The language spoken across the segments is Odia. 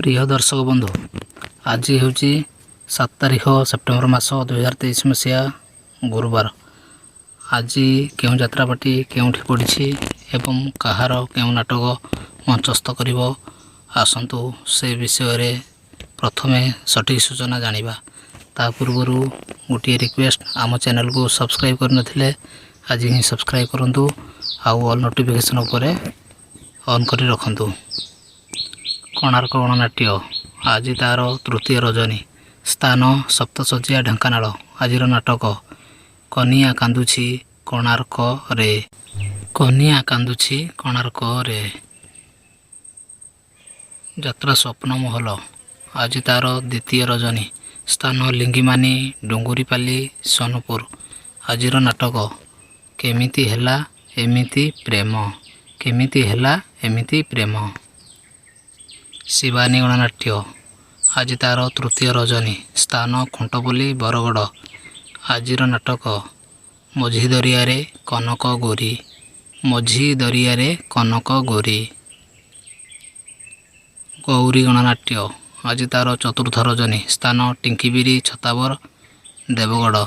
ପ୍ରିୟ ଦର୍ଶକ ବନ୍ଧୁ, ଆଜି ହେଉଛି 7 ତାରିଖ, ସେପ୍ଟେମ୍ବର ମାସ, 2023 ମସିହା, ଗୁରୁବାର। ଆଜି କେଉଁ ଯାତ୍ରାପାର୍ଟି କେଉଁଠି ପଡ଼ିଛି ଏବଂ କାହାର କେଉଁ ନାଟକ ମଞ୍ଚସ୍ଥ କରିବ, ଆସନ୍ତୁ ସେ ବିଷୟରେ ପ୍ରଥମେ ସଠିକ୍ ସୂଚନା ଜାଣିବା। ତା ପୂର୍ବରୁ ଗୋଟିଏ ରିକ୍ୱେଷ୍ଟ, ଆମ ଚ୍ୟାନେଲକୁ ସବସ୍କ୍ରାଇବ୍ କରିନଥିଲେ ଆଜି ହିଁ ସବସ୍କ୍ରାଇବ୍ କରନ୍ତୁ ଆଉ ଅଲ୍ ନୋଟିଫିକେସନ୍ ଉପରେ ଅନ୍ କରି ରଖନ୍ତୁ। କୋଣାର୍କ ଗଣନାଟ୍ୟ, ଆଜି ତା'ର ତୃତୀୟ ରଜନୀ। ସ୍ଥାନ ସପ୍ତଶଯ୍ୟା, ଢେଙ୍କାନାଳ। ଆଜିର ନାଟକ କନିଆ କାନ୍ଦୁଛି କୋଣାର୍କରେ। କନିଆ କାନ୍ଦୁଛି କୋଣାର୍କରେ। ଯାତ୍ରା ସ୍ୱପ୍ନ ମହଲ, ଆଜି ତା'ର ଦ୍ୱିତୀୟ ରଜନୀ। ସ୍ଥାନ ଲିଙ୍ଗିମାନି, ଡୁଙ୍ଗୁରିପାଲି, ସୋନପୁର। ଆଜିର ନାଟକ କେମିତି ହେଲା ଏମିତି ପ୍ରେମ। କେମିତି ହେଲା ଏମିତି ପ୍ରେମ। ଶିବାନୀ ଗଣନାଟ୍ୟ, ଆଜି ତା'ର ତୃତୀୟ ରଜନୀ। ସ୍ଥାନ ଖୁଣ୍ଟପଲ୍ଲୀ, ବରଗଡ଼। ଆଜିର ନାଟକ ମଝି ଦରିଆରେ କନକ ଗୋରୀ। ମଝି ଦରିଆରେ କନକ ଗୋରୀ। ଗୌରୀ ଗଣନାଟ୍ୟ, ଆଜି ତା'ର ଚତୁର୍ଥ ରଜନୀ। ସ୍ଥାନ ଟିଙ୍କିବିରି, ଛତାବର, ଦେବଗଡ଼।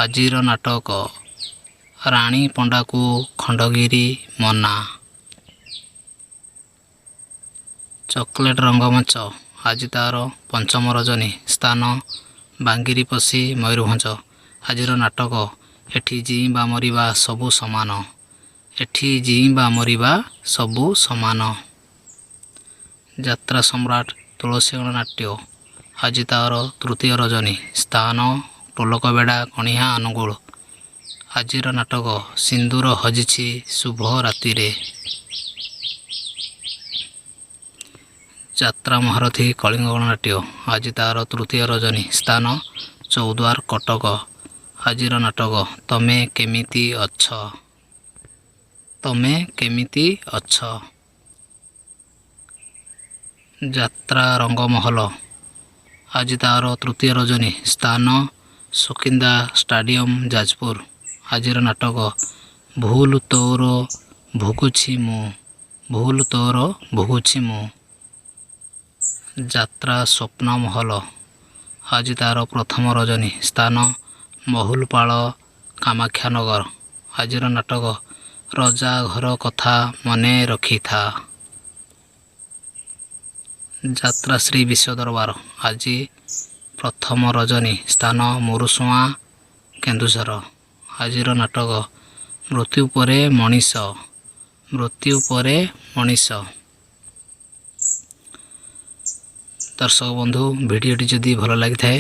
ଆଜିର ନାଟକ ରାଣୀ ପଣ୍ଡାକୁ ଖଣ୍ଡଗିରି ମନା। ଚକୋଲେଟ୍ ରଙ୍ଗମଞ୍ଚ, ଆଜି ତା'ର ପଞ୍ଚମ ରଜନୀ। ସ୍ଥାନ ବାଙ୍ଗିରିପଶି, ମୟୂରଭଞ୍ଜ। ଆଜିର ନାଟକ ଏଠି ଜିଇଁବା ମରିବା ସବୁ ସମାନ। ଏଠି ଜିଇଁବା ମରିବା ସବୁ ସମାନ। ଯାତ୍ରା ସମ୍ରାଟ ତୁଳସୀ ଗଣନାଟ୍ୟ, ଆଜି ତା'ର ତୃତୀୟ ରଜନୀ। ସ୍ଥାନ ଟୋଲକବେଡ଼ା, କଣିହାଁ, ଅନୁଗୁଳ। ଆଜିର ନାଟକ ସିନ୍ଦୁର ହଜିଛି ଶୁଭ ରାତିରେ। ଯାତ୍ରା ମହାରଥୀ କଳିଙ୍ଗ ଗଣନାଟ୍ୟ, ଆଜି ତା'ର ତୃତୀୟ ରଜନୀ। ସ୍ଥାନ ଚୌଦ୍ୱାର, କଟକ। ଆଜିର ନାଟକ ତମେ କେମିତି ଅଛ। ତମେ କେମିତି ଅଛ। ଯାତ୍ରା ରଙ୍ଗମହଲ, ଆଜି ତା'ର ତୃତୀୟ ରଜନୀ। ସ୍ଥାନ ସୁକିନ୍ଦା ଷ୍ଟାଡ଼ିୟମ, ଯାଜପୁର। ଆଜିର ନାଟକ ଭୁଲ ତୋର ଭୋଗୁଛି ମୁଁ। ଭୁଲ ତୋର ଭୋଗୁଛି ମୁଁ। ଯାତ୍ରା ସ୍ୱପ୍ନ ମହଲ, ଆଜି ତା'ର ପ୍ରଥମ ରଜନୀ। ସ୍ଥାନ ମହୁଲପାଳ, କାମାକ୍ଷାନଗର। ଆଜିର ନାଟକ ରଜା ଘର କଥା ମନେ ରଖିଥା। ଯାତ୍ରା ଶ୍ରୀ ବିଶ୍ୱ ଦରବାର, ଆଜି ପ୍ରଥମ ରଜନୀ। ସ୍ଥାନ ମୁରୁସୁଆଁ, କେନ୍ଦୁଝର। ଆଜିର ନାଟକ ମୃତ୍ୟୁ ପରେ ମଣିଷ। ମୃତ୍ୟୁ ପରେ ମଣିଷ। ଦର୍ଶକ ବନ୍ଧୁ, ଭିଡ଼ିଓଟି ଯଦି ଭଲ ଲାଗିଥାଏ